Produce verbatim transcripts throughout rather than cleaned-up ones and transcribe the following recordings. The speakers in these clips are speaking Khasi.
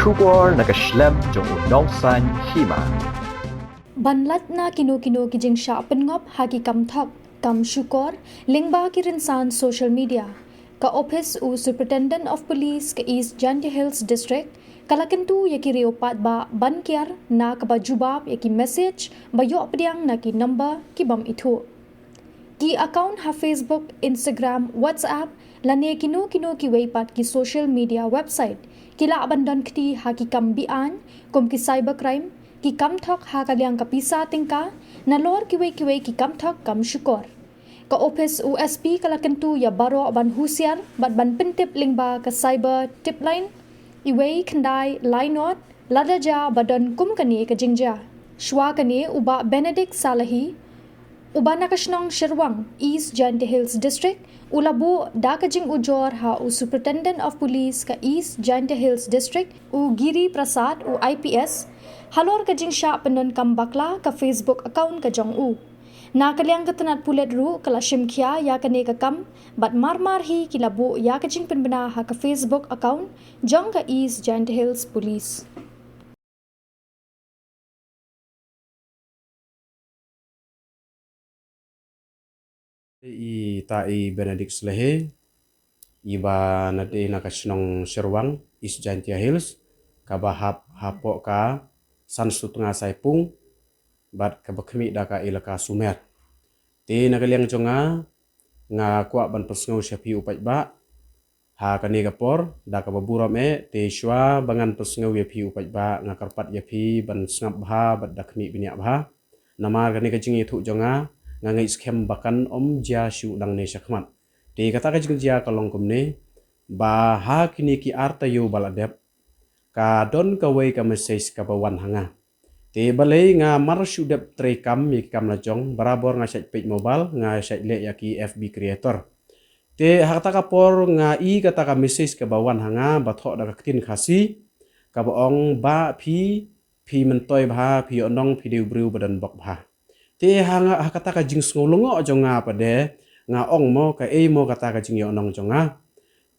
Shukor na ka shlem jong u nongsaiñ hima. Ban lait na kino kino ki jingshah pynngop ha ki kam thok, kam shukor, lyngba ki rynsan social media, ka ophis u Superintendent of Police ka East Jaintia Hills District ka la kyntu ïa ki riew paidbah ban kiar na kaba jubab ïa ki message ba ïoh pdiang na ki number ki bym ithuh. Ki account ha Facebook, Instagram, WhatsApp, lane kino kino kiwei pat ki social media website ki lah ban don kti ha ki kam be-aiñ kum ki cybercrime, ki kam thok ha ka liang ka pisa tyngka, nalor kiwei kiwei ki kam thok kam shukor. Ka ophis u S P ka la kyntu ïa baroh ban husiar bad ban pyntip lyngba ka cyber tip line, iwei khyndai lai nod, lada jia ba don kum kane ka jingjia. Shuwa kane u Bah Benedict Salahi, uba na ka shnong Shyrwang, East Jaintia Hills District, u la buh da ka jingujor ha u Superintendent of Police ka East Jaintia Hills District, u Giri Prasad, u I P S, halor ka jingshah pyndonkam bakla ka Facebook account ka jong u. Na ka liang ka tnat pulit ruh ka la shim khia ïa kane ka kam, bad mar mar hi ki la buh ïa ka jingpynbna ha ka Facebook account jong ka East Jaintia Hills Police. I ta i Benedict Salahi, i ba na dei na ka shnong Shyrwang, East Jaintia Hills, kaba hap hapoh ka san sutnga Saipung, bad kaba khmih da ka elaka Sumer. Te na ka liang jong nga, nga kwah ban pynsngew sha phi u paidbah, ha kane ka por, da kaba burom eh, te shuwa ba ngan pynsngew ïa phi u paidbah, nga kyrpad ïa phi ban sngap bha bad da khmih bniah bha. Namar kane ka jingïathuh jong nga, nga ngeit skhem ba kan ym jia shuh nangne shakhmat. Te kata ka jingjia ka long kumne, ba ha kine ki ar taïew ba la dep, ka don kawei ka message kaba wan ha nga. Te balei nga mar shu dep trei kam ïa ki kam la jong, barabor nga shait peit mobile, nga shait leh ïa ki F B creator. Te ha kata ka por nga i kata ka message kaba wan ha nga, ba thoh da ka ktien Khasi, kaba ong ba phi, phi myntoi bha, phi ïoh nong, phi dei u briew ba don bok bha. Te ha nga, ha kata ka jingsngew lyngngoh jong nga pat de, nga ong mo, kaei mo kata ka jingïoh nong jong nga.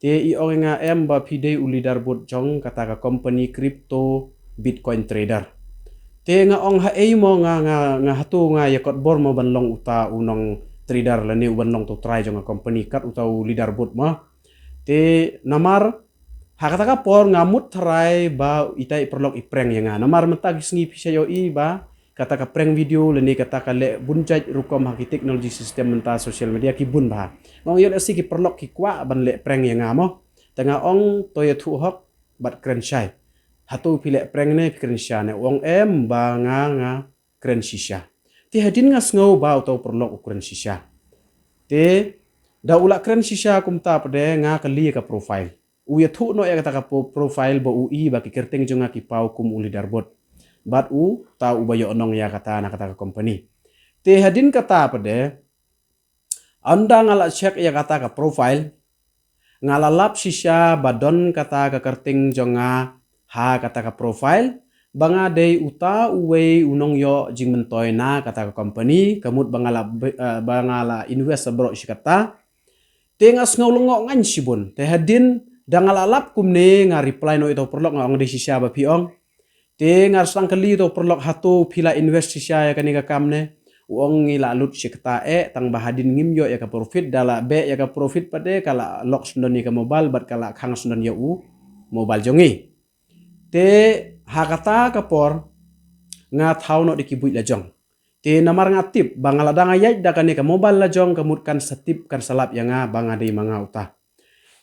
Te i ong ïa nga em ba phi dei u leaderboard jong kata ka company crypto Bitcoin trader. Te nga ong haei mo nga, nga, nga hato nga ïa kot bor mo ban long uta u nong trader lane u ban long uto u trai jong ka company kat uta u leaderboard mo. Te namar ha kata ka por nga mut tharai ba itai i paralok i prank ïa nga. Namar mynta ki sngi phi sa ïohi ba kata ka prank video lane kata ka leh bun jait rukom ha ki technology system mynta social media ki bun bha. Nga ong ïoh lehse ki paralok ki kwah ban leh prank ïa nga mo. Te nga ong to ïathuh hok bad kren shai. Hato phi leh prank ne phi kren shisha ne? U ong em ba nga, nga kren shisha. Te hadien nga sngew ba uto u paralok u kren shisha. Te da u la kren shisha kumta pat de nga kylli ïa ka profile. U ïathuh noh ïa kata ka po-, profile ba u i ba ki kyrteng jong nga ki paw kum u leaderboard. Bad uta uba ïoh nong ïa kata na kata ka company. Te hadien kata pat de, ynda nga la check ïa kata ka profile, nga la lap shisha ba don kata ka kyrteng jong nga ha kata ka profile, ba nga dei uta uwei u nongïoh jingmyntoi na kata ka company, ka mut ba nga la be-, eh, ba nga la invest baroh shi katta. Te nga sngew lyngngoh ngan shibun. Te hadien da nga la lap kumne nga reply noh ïa uto u paralok nga ong dei shisha ba phi ong. Te nga sdang kylli uto u paralok hato phi la invest shisha ïa kane ka kam ne? U ong ngi la lut shi katta eh, tang ba hadien ngim ïoh ïa ka profit, da la beh ïa ka profit pat de ka la lock sdon ïa ka mobile bad ka la khang sdon ïa u mobile jong ngi. Te ha kata ka por nga thaw noh da ki buit la jong. Te namar nga tip ba nga la dang ïaid da kane ka mobile la jong ka mut kan sa tip kan sa lap ïa nga ba nga dei ma nga uta.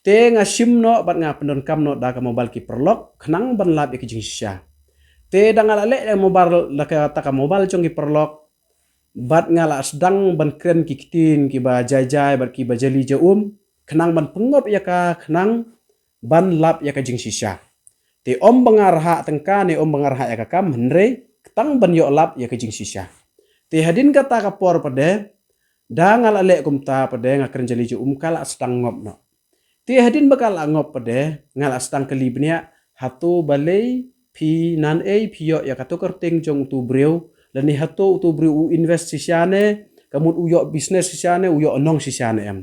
Te nga shim noh bad nga pyndonkam noh da ka mobile ki paralok khnang ban lap ïa ki jingshisha. Te da nga la leh da mobile da kata ka mobile jong ki paralok bad nga la sdang ban kren ki ktien kiba jai jai bad kiba jali ja um khnang ban pynngop ïa ka khnang ban lap ïa ka jingshisha. Te ym ba nga rhah tyngka ne ym ba nga rhah ïa ka kam hynrei tang ban ïoh lap ïa ka jingshisha. Te hadien kata ka por pat de da nga la leh kumta pat de nga kren jali ja um ka la sdang ngop noh. Te hadien ba ka la ngop pat de nga la sdang kylli bniah hato balei phi nan ei phi ïoh ïa kato kyrteng jong uto u briew lane hato uto u briew u invest shisha ne ka mut u ïoh business shisha ne u ïoh nong shisha ne em.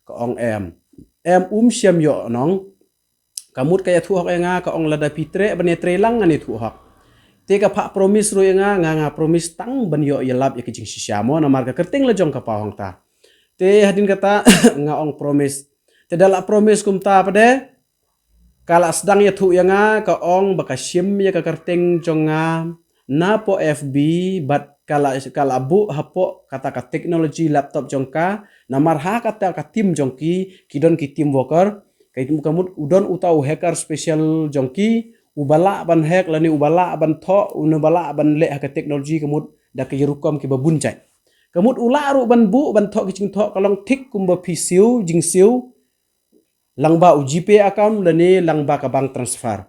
Ka ong em. Em um shem ïoh nong. Ka mut ka ïathuh hok ïa nga, ka ong lada phi treh ban ïatrei lang ngan ïathuh hok. Te ka phah promise ruh ïa nga, nga nga promise tang ban ïoh ïalap ïa ka jingshisha mo, namar ka kyrteng la jong ka paw hangta. Te hadien kata nga ong promise. Te da la promise kumta pat de, ka la sdang ïathuh ïa nga, ka ong ba ka shim ïa ka kyrteng jong nga napoh F B, bad ka la, ka la buh hapoh kata ka technology laptop jong ka, namar ha kata ka team jong ki, ki don ki team worker, ka, ka mut u don uta u hacker special jong ki, uba lah ban hack lane uba lah ban thoh, uno ba lah ban leh ha ka technology ka mut da ki rukom kiba bun jait. Ka mut u lah ruh ban buh, ban thoh ki jingthoh ka long thik kumba phi siew, jingsiew, lyngba u GPay account lane lyngba ka bank transfer.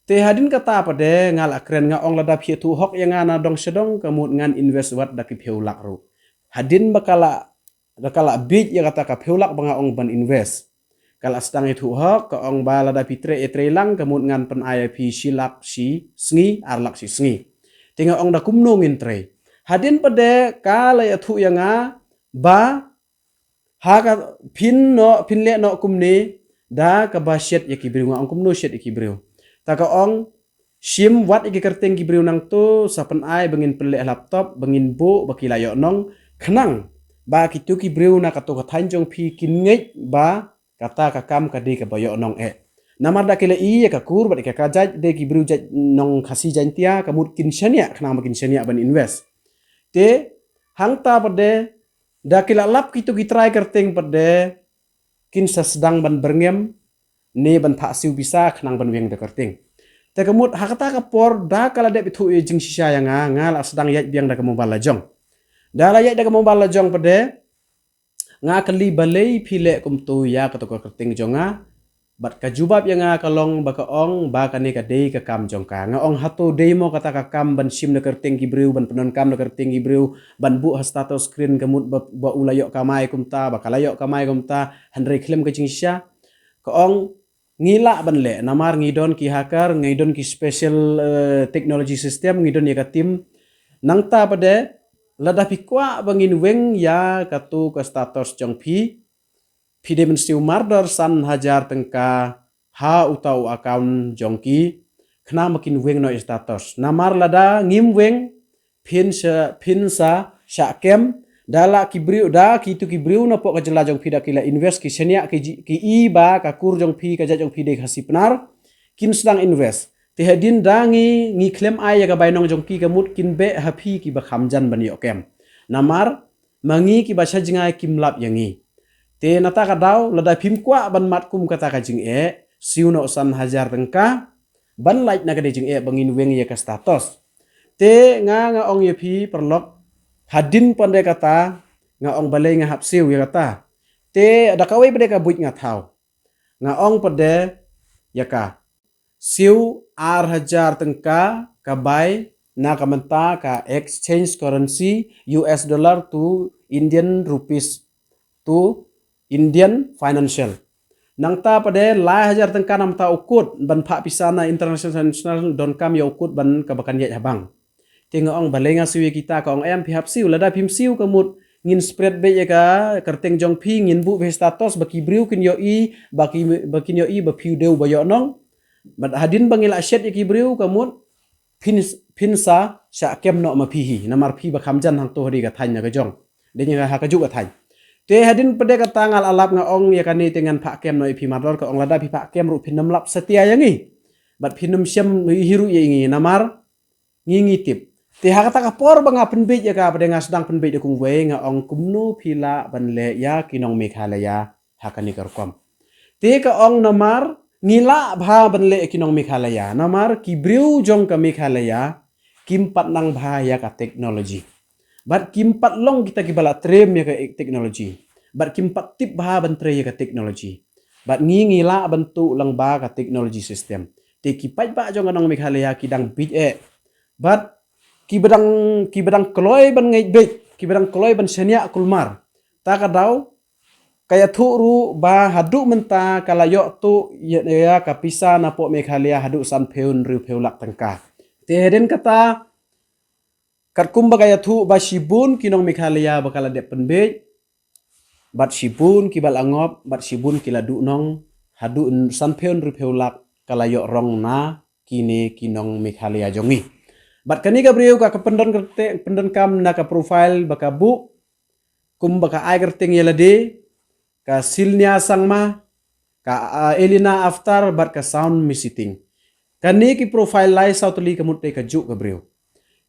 Te hadien kata pat de nga la kren nga ong lada phi ïathuh hok ïa nga na dong sha dong ka mut ngan invest wat da ki phew lak ruh. Hadien ba ka la, da ka la bieit ïa kata ka phew lak ba nga ong ban invest, ka la sdang ïathuh hok, ka ong ba lada phi treh ïatrei lang ka mut ngan pyn-ai ïa phi shi lak shi sngi, ar lak shi sngi. Te nga ong da kumno ngin trei. Hadien pat de ka la ïathuh ïa nga ba ha ka phin noh, phin leh noh kumne da kaba shet ïa ki briew. Nga ong kumno shet ïa ki briew? Ta ka ong shim wat ïa ki kyrteng ki briew nangto, sa pyn-ai ba ngin pynleh laptop, ba ngin buh, ba ki la ïoh nong, khnang ba kito ki briew na kato ka thaiñ jong phi kin ngeit ba kata ka kam ka dei kaba ïoh nong eh. Namar da ki la i ïa ka kur bad ïa ka jait, dei ki briew jait nong Khasi Jaiñtia, ka mut kin shaniah, khnang ba kin shaniah ban invest. Te hangta pat de da ki la lap kito ki trai kyrteng pat de kin sa sdang ban byrngem ne ban phah siew pisa khnang ban weng da kyrteng. Te ka mut ha kata ka por da ka la dep ïathuh ïa jingshisha ïa nga, nga la sdang ïaid biang da ka mobile la jong. Da la ïaid da ka mobile la jong pat de nga kylli balei phi leh kumto ïa kato ka kyrteng jong nga. Bad ka jubab ïa nga ka long ba ka ong ba kane ka dei ka kam jong ka. Nga ong hato dei mo kata ka kam ban shim da kyrteng ki briew, ban pyndonkam da kyrteng ki briew, ban buh ha status screen ka mut ba, ba u la ïoh kamai kumta, ba ka la ïoh kamai kumta, hynrei khlem ka jingshisha. Ka ong ngi lah ban leh, namar ngi don ki hacker, ngi don ki special, eh, technology system, ngi don ïa ka team. Nangta pat de lada phi kwah ba ngin weng ïa kato ka status jong phi, phi dei ban siew mardor san hajar tyngka ha uta u account jong ki, khnang ba kin weng noh ïa status. Namar lada ngim weng, phin sa, phin sa shah kem, da la ki briew, da kito ki briew napoh ka jylla jong phi da ki la invest, ki shaniah, ki ji-, ki i ba ka kur jong phi, ka jait jong phi dei Khasi Pnar, kin sdang invest. Te hadien da ngi, ngi khlem ai ïa ka bainong jong ki ka mut kin beh ha phi kiba kham jan ban ïoh kem. Namar ma ngi kiba sha jngai kim lap ïa ngi. Te nata ka daw lada phim kwah ban mad kum kata ka jingeh, siew noh san hajar tyngka ban lait na ka dei jingeh ba ngin weng ïa ka status. Te nga, nga ong ïa phi paralok, hadien pat de kata nga ong balei nga hap siew ïa kata. Te da kawei pat de ka buit nga thaw. Nga ong pat de ïa ka. Siew ar hajar tyngka ka bai na ka mynta ka exchange currency U S dollar to Indian rupees to Indian financial. Nangta pat de lai hajar tyngka na mynta u kut ban phah pisa na international, international donkam ïa u kut ban kaba kan ïaid ha bank. Te nga ong balei nga siew ïa kita, ka ong em phi hap siew, lada phim siew ka mut ngin spread beit ïa ka kyrteng jong phi, ngin buh beit status ba ki briew kin ïohi, ba ki, ba kin ïohi ba phi u dei uba ïoh nong. Bad hadien ba ngi la shet ïa ki briew ka mut phin, phin sa shah kem noh ma phi hi, namar phi ba kham jan hangto ha dei ka thaiñ na ka jong. Dei ïa ha kajuh ka thaiñ. Te hadien pat de kata nga la lap nga ong ïa kane te ngan phah kem noh ïa phi mardor, ka ong lada phi phah kem ruh phin ym lap satia ïa ngi. Bad phin ym shem hi ruh ïa ngi namar ngi ngi tip. Te ha kata ka por ba nga pynbeit ïa ka, pat de nga sdang pynbeit da kumwei, nga ong kumno phi lah ban leh ïa ki nong Meghalaya ha kane ka rukom. Te ka ong namar ngi lah bha ban leh ïa ki nong Meghalaya, namar ki briew jong ka Meghalaya kim pat nang bha ïa ka technology. Bad kim pat long kita kiba la trem ïa ka technology. Bad kim pat tip bha ban trei ïa ka technology. Bad ngi ngi lah ban tuh lang ba ka technology system. Te ki paidbah jong ka nong Meghalaya ki dang bit eh. Bad ki ba dang, ki ba dang kloi ban ngeit beit, ki ba dang kloi ban shaniah kulmar. Ta ka daw ka ïathuh ruh ba haduh mynta ka la ïoh tuh ïa, ïa ka pisa napoh Meghalaya haduh san phew hynriew phew lak tyngka. Te hadien kata katkum ba ka ïathuh ba shibun ki nong Meghalaya ba ka la dep pynbeit, bad shibun ki ba la ngop, bad shibun ki la duh nong, haduh sanphew hynriewphew lak ka la ïoh rong na kine ki nong Meghalaya jong ngi. Bad kane ka briew ka, ka pyndonkam na ka profile ba ka buh kum ba ka ai kyrteng ïa lade, ka Silnia Sangma, ka, ah, Elina Aftar bad ka Sound Misiting. Kane ki profile lai saw tylli ka mut te ka juh ka briew.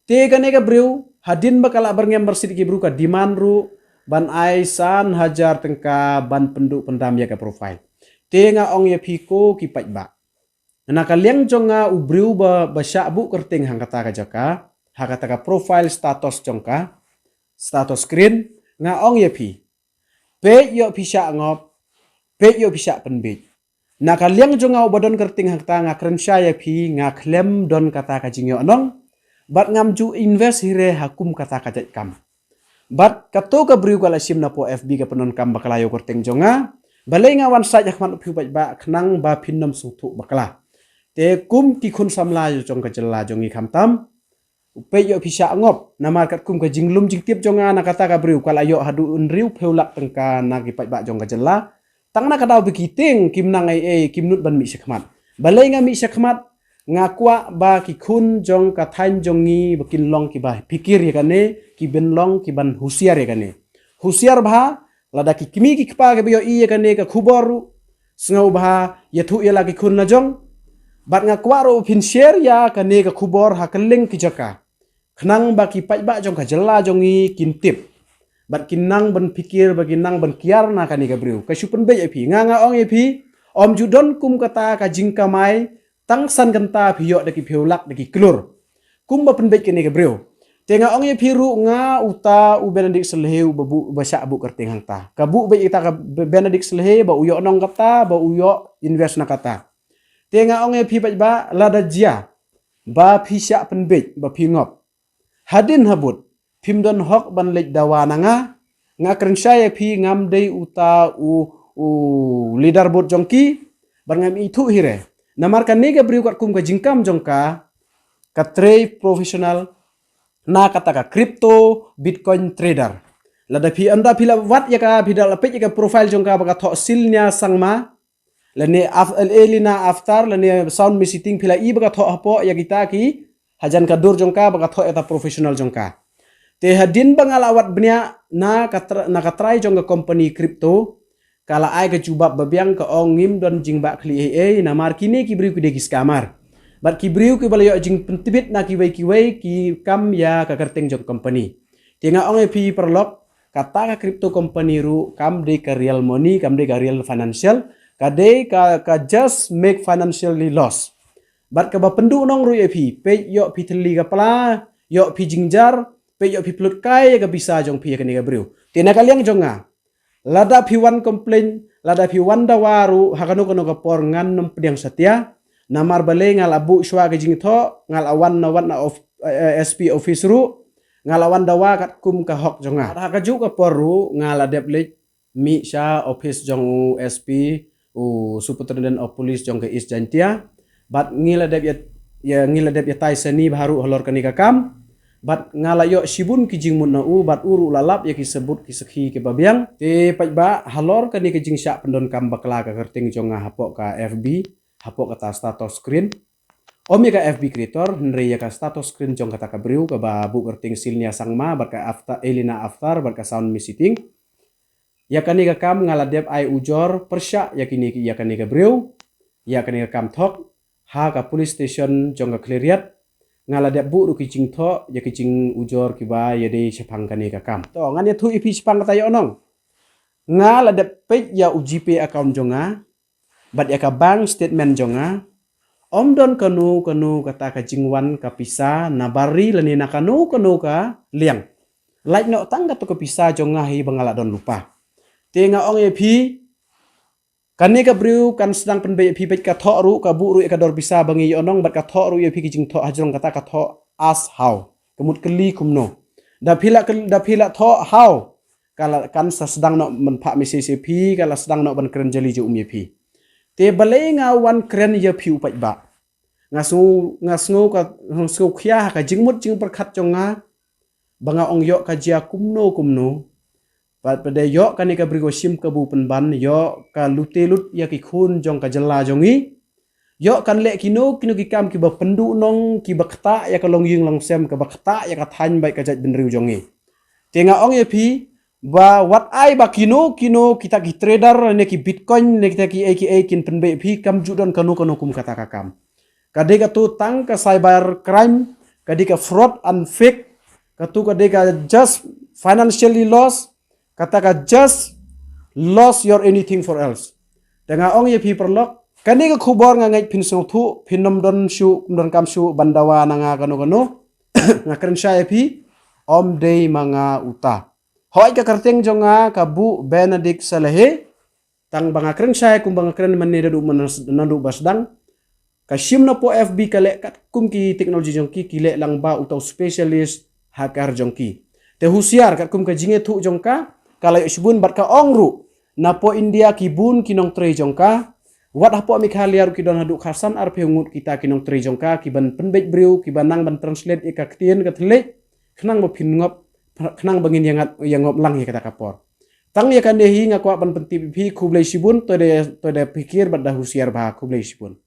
Te kane ka briew, hadien ba ka la byrngem byrsit ki briew, ka demand ruh ban ai san hajar tyngka ban pynduh pyndam ïa ka profile. Te nga ong ïa phi ko ki paidbah, na ka liang jong nga u briew ba, ba shah buh kyrteng hangkata ka jaka, ha kata ka profile status jong ka, status screen, nga ong ïa phi, peit ïoh phi shah ngop, peit ïoh phi shah pynbeit. Na ka liang jong nga uba don kyrteng hangta, nga kren shai ïa phi, nga khlem don kata ka jingïohnong, bad ngam ju invest hi re ha kum kata ka jait kam. Bad kato ka briew ka la shim na poh F B ka pyndonkam ba ka la ïoh kyrteng jong nga. Balei nga wan sait ha khmat u phi paidbah, khnang ba phin nym sngewthuh bakla. Te kum ki khun samla jong ka jylla jong ngi khamtam, peit ïoh phi shah ngop, namar katkum ka jinglum jingtip jong nga na kata ka briew ka la ïoh haduh hynriewphew lak tyngka na ki paidbah jong ka jylla. Tang na ka daw ba ki tieng kim nang ei ei, kim nud ban mih shakhmat. Balei nga mih shakhmat? Nga kwah ba ki khun jong ka thaiñ jong ngi ba kin long kiba phikir ïa kane, ki ban long kiban husiar ïa kane. Husiar bha, lada ki kmie ki kpa kiba ïohi ïa kane ka khubor ruh, sngewbha ïathuh ïa la ki khun la jong. Bad nga kwah ruh phin share ïa kane ka khubor ha kylleng ki jaka, khnang ba ki paidbah jong ka jylla jong ngi kin tip, bad kin nang ban phikir, bad kin nang ban kiar na kane ka briew. Ka shu pynbeit ïa phi, nga, nga ong ïa phi, ym ju don kum kata ka jingkamai, tang san kynta phi ïoh da ki phew lak, da ki klur. Kum ba pynbeit kane ka briew. Te nga ong ïa phi ruh, nga uta u Benedict Selhe uba buh, ba shah buh kyrteng hangta. Ka buh beit ïa kata ka Be-, Benedict Selhe ba u ïoh nong kata, ba u ïoh invest na kata. Te nga ong ïa phi paidbah, lada jia ba phi shah pynbeit, ba phi ngop, hadien habud phim don hok ban leit dawa na nga. Nga kren shai ïa phi, ngam dei uta u, u leader board jong ki, bad ngam ithuh hi re. Namar kane ka briew katkum ka jingkam jong ka, ka trei professional na kata ka crypto Bitcoin trader. Lada phi, ynda phi la wad ïa ka, phi da la peit ïa ka profile jong ka ba ka thoh Silnia Sangma, lane Af-, Elina Aftar, lane Sound Misiting, phi la i ba ka thoh hapoh ïa kita ki, hajan ka dur jong ka ba ka thoh ïa ta professional jong ka. Te hadien ba nga la wad bniah na ka tra-, na ka trai jong ka company crypto, ka la ai ka jubab ba biang, ka ong ngim don jingbakla ei ei, namar kine ki briew ki dei ki scammer. Bad ki briew kiba la ïoh jingpyntbit na kiwei kiwei, ki kam ïa ka kyrteng jong company. Te nga ong ïa phi paralok, kata ka crypto company ruh kam dei ka real money, kam dei ka real financial, ka dei ka, ka just make financially loss. Bad kaba pynduh nong ruh ïa phi, peit ïoh phi thylli ka pla, ïoh phi jingjar, peit ïoh phi pynlut kai ïa ka pisa jong phi ïa kane ka briew. Te na ka liang jong nga, lada phi wan complain, lada phi wan dawa ruh ha kano kano ka por, ngan nym pdiang satia. Namar balei? Nga la buh shuwa ka jingthoh, nga la wan na, wan na of-, eh, S P office ruh, nga la wan dawa katkum ka hok jong nga. Ha kajuh ka por ruh nga la dep leit mih sha office jong u S P, u Superintendent of Police jong ka East Jaintia. Bad ngi la dep ïa, ïa, ngi la dep ïatai sani bha ruh halor kane ka kam. Bad nga la ïoh shibun ki jingmut na u, bad u ruh la lap ïa ki sabut ki sakhi kiba biang. Te paidbah, halor kane ka jingshah pyndonkam bakla ka kyrteng jong nga hapoh ka F B, hapoh kata status screen, ym ïa ka F B creator, hynrei ïa ka status screen jong kata ka briew kaba buh kyrteng Silnia Sangma, bad ka Afta-, Elina Aftar, bad ka Sound Misiting. Ïa kane ka kam nga la dep ai ujor pyrshah ïa kine, ïa kane ka briew, ïa kane ka kam thok, ha ka police station jong ka Khliehriat. Nga la dep buh ruh ki jingthoh ïa ki jingujor kiba ïadei shaphang kane ka kam. To, ngan ïathuh ïa phi shaphang kata ïohnong. Nga la dep peit ïa u GPay account jong nga, bad ïa ka bank statement jong nga, ym don kano kano kata ka jingwan ka pisa na bar ri lane na kano kano ka liang. Lait noh tang kato ka pisa jong nga hi ba nga la don lypa. Te nga ong ïa phi, kane ka briew kan sdang pynbeit ïa phi, bad ka thoh ruh, ka buh ruh ïa ka dor pisa ba ngi ïohnong, bad ka thoh ruh ïa phi ki jingthoh hajrong kata, ka thoh ask how. Ka mut kylli kumno. Da phi la kyl-, da phi la thoh how, ka la, kan sa sdang noh ban phah message ïa phi, ka la sdang noh ban kren jali jong um ïa phi. Te balei nga wan kren ïa phi u paidbah? Nga sngew, nga sngew ka, nga sngew khia ha ka jingmut jingpyrkhat jong nga, ba nga ong ïoh ka jia kumno kumno, Bad pat de ïoh kane ka bri ka shim ka bu pynban, ïoh ka lute lut ïa ki khun jong ka jylla jong ngi. Ïoh kan leh kino kino ki kam kiba pynduh nong, kiba ktah ïa ka longïing longsem, kaba ktah ïa ka thaiñ bad ka jaitbynriew jong ngi. Te nga ong ïa phi ba wat ai ba kino kino kita ki trader ne ki Bitcoin ne kita ki A K A kin pynbeit phi, kam ju don kano kano kum kata ka kam. Ka dei katu tang ka cyber crime, ka dei ka fraud and fake, katu ka dei ka just financially loss, kata ka just loss your anything for else. Te nga ong ïa phi paralok, kane ka khubor nga ngeit phin sngewthuh, phin ym don shuh, ym don kam shuh ban dawa na nga kano kano. Nga kren shai ïa phi, ym dei ma nga uta. Hoi ka kyrteng jong nga ka Buh Benedict Salehe. Tang ba nga kren shai kumba nga kren mynne naduh mynne naduh ba sdang. Ka shim na po F B ka leh katkum ki technology jong ki, ki leh lang ba uta u specialist hacker jong ki. Te husiar katkum ka jingïathuh jong ka, ka la ïoh shibun bad ka ong ruh na po India ki bun ki nongtrei jong ka. Wat hapoh Meghalaya ruh ki don haduh khatsan arphew ngut kita ki nongtrei jong ka, ki ban pynbeit briew, ki ban nang ban translate ïa ka ktien ka thylliej, khnang ba phin ngop, khnang ba ngin ïa ngat ïa ngop lang ïa kata ka por. Tang ïa kane hi nga kwah ban pyntip ïa phi, khublei shibun, to de to de phikir bad da husiar bha, khublei shibun.